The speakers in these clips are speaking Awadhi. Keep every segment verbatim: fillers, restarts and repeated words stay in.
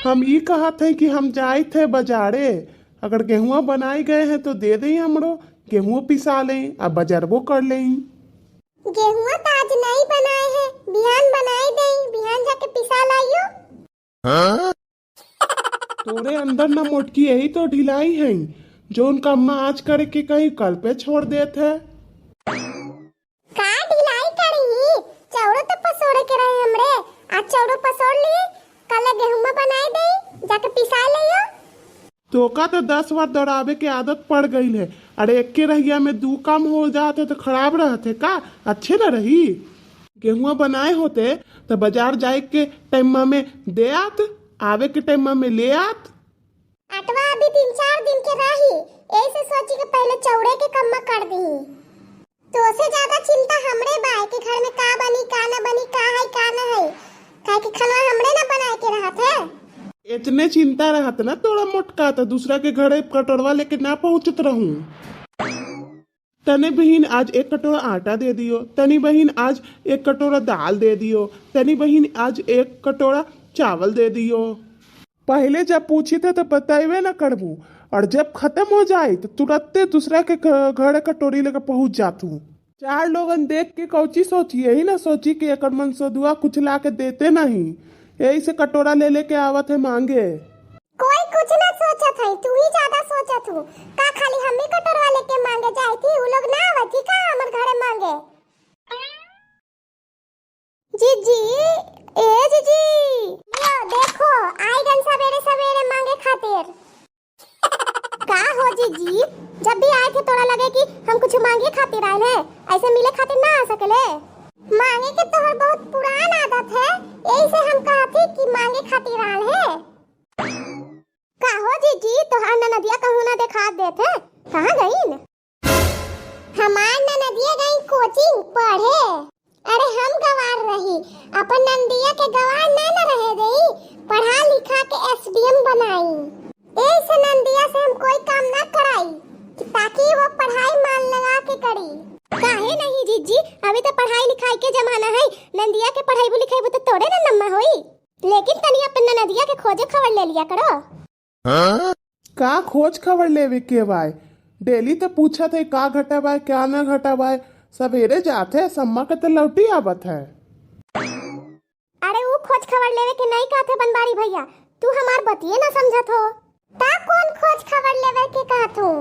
हम ई कहत हैं कि हम जाइत है बजारे, अगर गेहुआ बनाई गए हैं तो दे देई हमरो, गेहुआ पिसा लेई आ बजरबो कर लेई। गेहुआ तो आज नहीं बनाए हैं, बिहान बनाई देई, बिहान जाके पिसा लाइयो। तोरे अंदर ना मोटकी, यही तो ढिलाई है, जौन काम आज करे के कही कल पे छोड़ देत है। का ढिलाई करी? चौड़ो तो पसोरे के रहे हमरे, आज चौड़ो पसोर ली, कल गेहुआ बनाए देई, जाके पिसा लेइयो। तोका तो दस बार दौड़ावे के आदत पड़ गई है। अरे, एक्के रहिया में दू काम हो जात है तो खराब रहत है का? अच्छे न रही। गेहुआ बनाए होते तो बाजार जाए के टाइम में दे आत, आवे के टाइम में ले आत। आटवा अभी तीन चार दिन के रही, यही से सोची के पहले चौड़े के कम्मा कर दी। तो से ज्यादा चिंता हमरे बा कि घर में का बनी, का न बनी, का है, का न है, काहे कि खाना हमरे ना बनाए के रहत है। इतने चिंता रहत ना तोरा मोटका, तो दूसरा के घरे कटोरवा लेके ना पहुँचत रहूं। तनी बहिन आज एक कटोरा आटा दे दियो, तनी बहिन आज एक कटोरा दाल दे दियो, तनी बहिन आज एक कटोरा चावल दे दियो। पहले जब पूछी थे तो बताइबे ना करबू, और जब खत्म हो जाए तो तुरंते दूसरा के घ-, घर कटोरी लेके पहुंच जातू। चार लोगन देख के कौची सोची, यही ना सोची कि एकर मनसोदुआ कुछ ला के देते नहीं, यही से कटोरा ले लेके आवत है मांगे। कोई कुछ ना सोचत है, तू ही ज्यादा सोचत हूँ। का खाली हम ही कटोरवा लेके मांगे जाए थी, उ लोग ना आवत थी का हमर घरे मांगे? जीजी, ए जीजी, यो देखो, आई गन सवेरे सवेरे मांगे खातिर। का हो जीजी, जब भी आए थे तोरा लगे कि हम कुछ मांगे खातिर आए हैं, ऐसे मिले खातिर ना आ सकेले? मांगे के तोहर बहुत पुरान आदत है, यही से हम कहत ही कि मांगे खातिर आए हैं। का हो जीजी, तोहार ननदिया कहूँ ना देखात देत है, कहाँ गईन? हमार ननदिया गई कोचिंग पढ़े। अरे हम गवार रही, अपन ननदिया के गवार ना न रहे देई, पढ़ा लिखा के एसडीएम बनाई। ऐसे ननदिया से हम कोई काम ना कराई, कि ताकि वो पढ़ाई मान लगा के करी। काहे नहीं जीजी, अभी तो पढ़ाई लिखाई के जमाना है, ननदिया के पढ़ाईबू लिखाईबू तो तोरे ना नम्मा होई। लेकिन तनी अपन ननदिया के खोजे खबर ले लिया करो। का खोज खबर लेवे के बाय? डेली तो पूछत है का घटा बाय, क्या ना घटा बाय। सवेरे जात है, सम्मा के तो लौटी आवत है। अरे ऊ खोज खबर लेवे के नहीं कहत है बनवारी भैया, तू हमार बतिये ना समझत हो। ता कौन खोज खबर लेवे के कहत हूँ?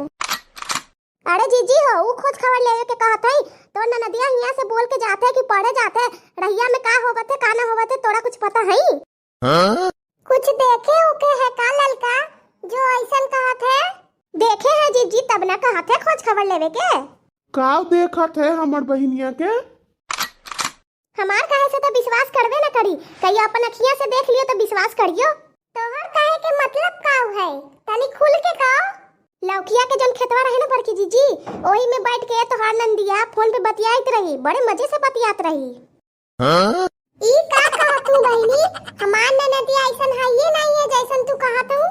अरे जीजी हो, ऊ खोज खबर लेवे के कहत है। तोर ननदिया हियाँ से बोल के जात है कि पढ़े जात है, रहिया में का होवत है, का ना होवत है, तोरा कुछ पता है? हाँ? कुछ देखे उके है का ललका, जो ऐसन कहत है? देखे है जीजी, तब ना कहत है खोज खबर लेवे के। काव देखत है हमर बहिनिया के? हमार कहे से तो विश्वास करबे ना करी, कहियो अपन अखिया से देख लियो तो विश्वास करियो। तोहर कहे के मतलब काव है, तनी खुल के कहो। लौकिया के जौन खेतवा रहे ना बड़की जीजी, ओही में बैठ के तोहार नंदिया फोन पे बतियाइत रही, बड़े मजे से बतियात रही। हाँ? ई का कहत हूँ बहिनी, हमार ननदिया ऐसन है ये नहीं है जैसन तू कहत हूँ।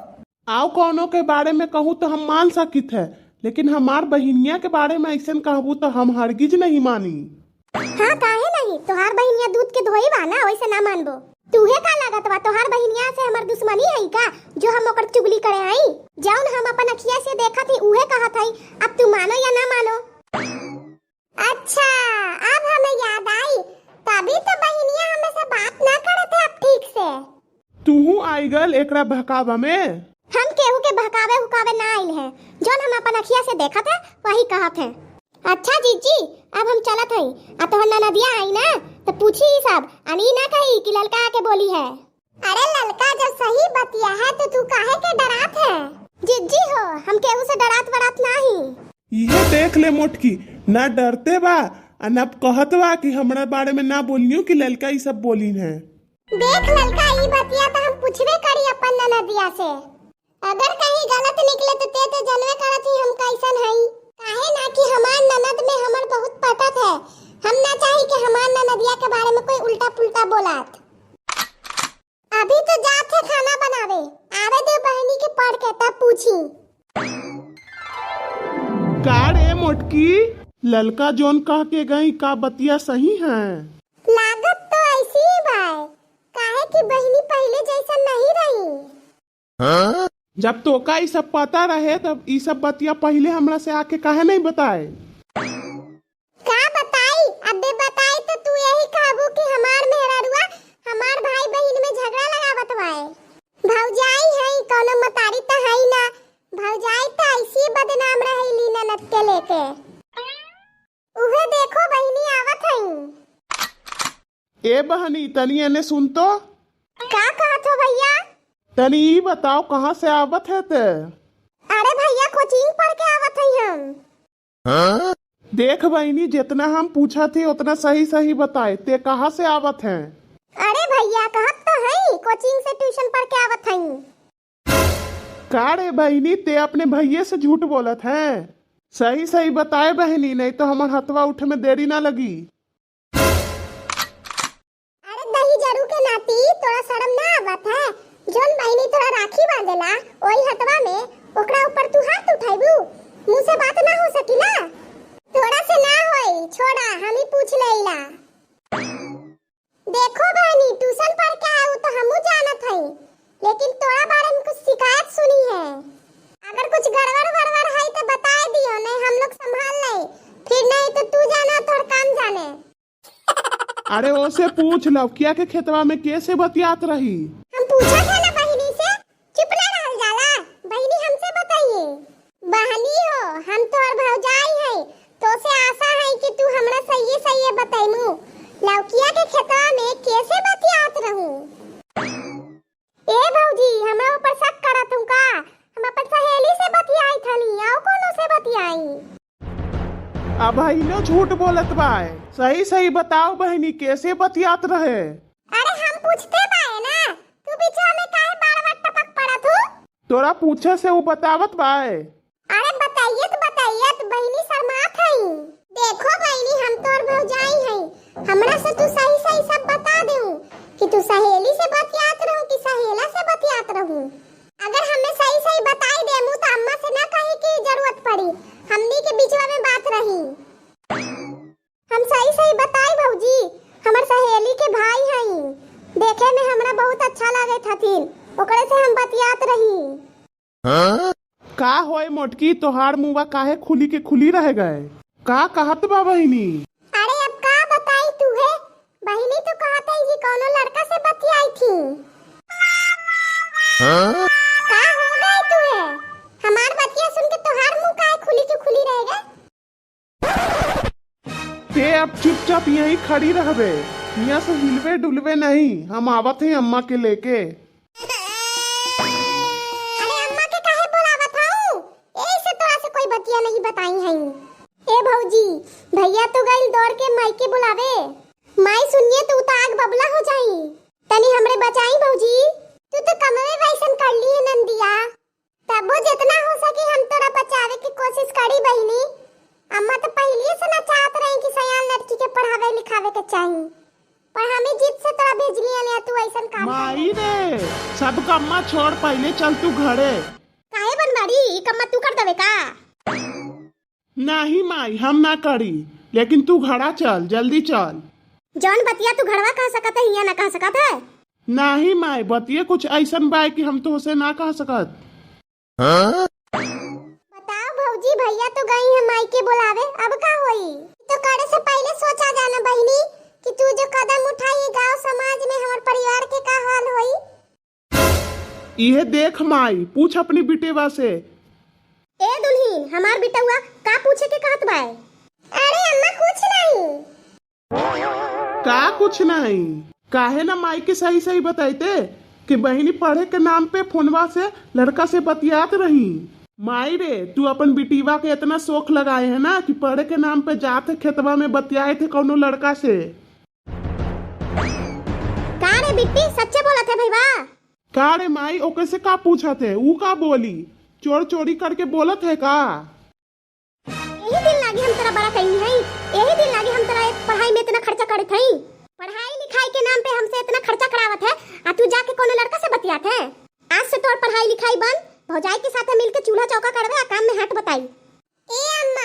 आओ कौनो के बारे में कहूँ तो हम मान सकित है, लेकिन हमार बहिनिया के बारे में ऐसन कहबू तो हम हरगिज नहीं मानी। हाँ काहे नहीं, तोहार बहिनिया दूध के धोई बा ना, वैसे ना मानबो। तूहे का लागत बा, तोहार बहिनिया से हमार दुश्मनी है का, जो हम ओकर चुगली करे आई? जौन हम अपन अखिया से देखत ही उहे कहत हई, अब तू मानो या ना मानो। अच्छा, अब हमें याद आई, तभी तो बहिनिया हमें से बात ना करत है अब ठीक से। तूहू आई गल एकरा बहकावा में। हम केहू के बहकावे हुकावे ना आइल है, जौन हम अपन अखिया से देखत है वही कहत है। अच्छा जीजी, अब हम चलत हई, आ तोहर ननदिया आई ना तो पूछी ई सब, अनी ना कही कि ललका आके बोली है। अरे ललका, जब सही बतिया है तो तू काहे के डरात है? जिज्जी हो, हम केहू से डरात वरात नाही। इहे देख ले मोटकी, ना डरते बा, आ ना कहत बा कि हमरा बारे में ना बोलियो कि ललका ई सब बोलिन है। देख ललका, ई बतिया तो हम पूछबे करी अपन ननदिया से। अगर कहीं गलत निकले तो ते तो जनवे करत ही हम कैसन हई। काहे ना कि हमार ननद में हमर बहुत पटत है, हम ना चाही कि हमार ननदिया के बारे में कोई उल्टा पुल्टा बोलात। अभी तो जात है खाना बनावे, आवे दे बहिनी के पढ़ के तब पूछी। का रे मोटकी, ललका जौन कह के गई का बतिया सही है? लागत तो ऐसी ही बाय, काहे कि बहिनी पहिले जैसन नहीं जब तोका ई सब पता रहे, तब ई सब बतिया पहिले हमरा से आके काहे नहीं बताए? का बताई? अबे बताई तो तू यही कहबू कि हमार मेहरारुआ हमार भाई बहिन में झगड़ा लगावत बाए। भौजाई है, कौनो मतारी तो है ना। भौजाई तो ऐसी बदनाम रहेली ननद के लेके। उहे देखो बहिनी आवत हई। ए बहनी, तनी एने सुन तो। का कहत हो भैया? तनी ई बताओ, कहाँ से आवत है ते? अरे भैया, कोचिंग पढ़ के आवत हई हम। देख बहिनी, जितना हम पूछत ही उतना सही सही बताए, ते कहाँ से आवत है? अरे भैया, कहत तो हई, कोचिंग से ट्यूशन पढ़ के आवत हई। का रे बहिनी, ते अपने भैये से झूठ बोलत है? सही सही बताए बहिनी, नहीं तो हमर हथवा उठे में देरी ना लगी। अरे दही जरू के नाती, तोरा शर्म ना आवत है? जौन बहिनी तोरा राखी बांधेला, ओही हथवा में, ओकरा ऊपर तू हाथ उठाइबू? मुँह से बात ना हो सकीला? तोरा से ना होई, छोड़ा, हम ही पूछ लेला। देखो बहनी, ट्यूशन पढ़ के आए, उ तो हमहू जानत हई, लेकिन तोरा बारे में कुछ शिकायत सुनी है। अगर कुछ गड़बड़ वड़बड़ है तो बताए दियो, नहीं हम लोग संभाल ले, फिर नहीं तो तू जाना, तोर काम जाने। अरे ओसे पूछ, लौकिया के खेतवा में के से बतियात रही? हम पूछत है ना बहिनी से, चुप ना रहल जाला, बहिनी हमसे बताइए। बहनी हो, हम तोर भौजाई है, तो से आशा है कि तू हमरा सही सही बताइमू, लौकिया के खेतवा में के से बतियात रहू? ए भौजी, हमरा ऊपर शक करत हूँ का? हम अपन सहेली से बतियाई थनी, आओ कोनो से बतियाई। अब इनो झूठ बोलत बाय। सही सही बताओ बहनी, के से बतियात रहे? अरे हम पूछते बाय ना, तू बीचवा में काहे बार बार टपक पड़त हू? तोरा पूछे से उ बतावत बाय। अरे बताइए तो बताइए, तो बहनी शर्मात हई। देखो बहनी, हम तोर भौजाई हई, हमरा से तू सही सही सब बता देऊ कि तू सहेली से बतियात रहू कि सहेला से बतियात रहू। अगर हमें सही सही बताई देमू तो अम्मा से ना कहे की जरूरत पड़ी, हमनी के बीचवा में बात रही। हम सही सही बताई भौजी, हमर सहेली के भाई हई, देखे में हमरा बहुत अच्छा लागत हथिन, ओकरे से हम बतियात रही। का होए मोटकी, तोहार मुँहवा काहे खुली के खुली रह गए? का कहत बा बहिनी? अरे अब का बताई तूहे, बहिनी तो कहत है कि कौनो लड़का से बतियाई थी। का हो गए तूहे? हमार बतिया सुन के तोहार मुँह काहे खुली के खुली रह गए? ते अब चुपचाप यहीं खड़ी रहबे, हियां से हिलवे डुलवे नहीं, हम आवत हैं अम्मा के लेके। अरे अम्मा के काहे बुलावत हऊ? एही से तोरा से कोई बतिया नहीं बताई हई। ए भौजी, भैया तो गइल दौड़ के माई के बुलावे। माई सुनिए तो उ तो आग बबूला हो जाई। तनी हमरे बचाई भौजी, तू तो कमवे वैसन कर ली है नंदिया। तबो जितना हो सके हम तोरा बचावे के कोशिश करी बहिनी। अम्मा तो पहले से ना चाहत रही कि सयान लड़की के पढ़ावे लिखावे के चाही, पर हम ही जिद से तोरा भेजली हले, तू ऐसन काम कर माई ले। रे, सब कम्मा छोड़, पहले चल तू घरे। काहे बनवारी, ई कम्मा तू कर देवे का? नहीं माई, हम ना करी, लेकिन तू घरा चल, जल्दी चल। जौन बतिया तू घरवा कह सकत है, हियां ना कह सकत है? नहीं माई, बतिये कुछ ऐसन बाय कि हम तोहसे ना कह सकत। बताओ भौजी, भैया तो गई है माई के बुलावे, अब का होई? तो करे से पहले सोचा जाना बहिनी कि तू जो कदम उठाई गांव समाज में हमर परिवार के का हाल होई। इहे देख माई, पूछ अपनी बिटेवा से। ए दुल्हीन, हमार बिटउआ का पूछे के कहत बाय? अरे अम्मा, कुछ नहीं। का कुछ नहीं? काहे ना माई के सही सही बताइते कि बहिनी पढ़े के नाम पे फोनवा से लड़का से बतियात रही। माई रे, तू अपन बिटीवा के इतना शौक लगाए है ना कि पढ़े के नाम पे जात है खेतवा में बतियाए थे कौनो लड़का से। का रे बिट्टी, सच्चे बोलत है भईवा? का रे माई, ओके से का पूछत है? ऊ का बोली? चोर चोरी करके बोलत है का? यही दिन लागे हम तोरा बड़ा कहीं है, यही दिन लागे हम तोरा एक पढ़ाई में इतना खर्चा करत हई। पढ़ाई लिखाई के नाम पे हमसे इतना खर्चा करावत है, आ तू जाके कोनो लड़का से बतियात है। आज से तोर पढ़ाई लिखाई बंद, भौजाई के साथ मिलके चूल्हा चौका करबे आ काम में हाथ बताई। ए अम्मा,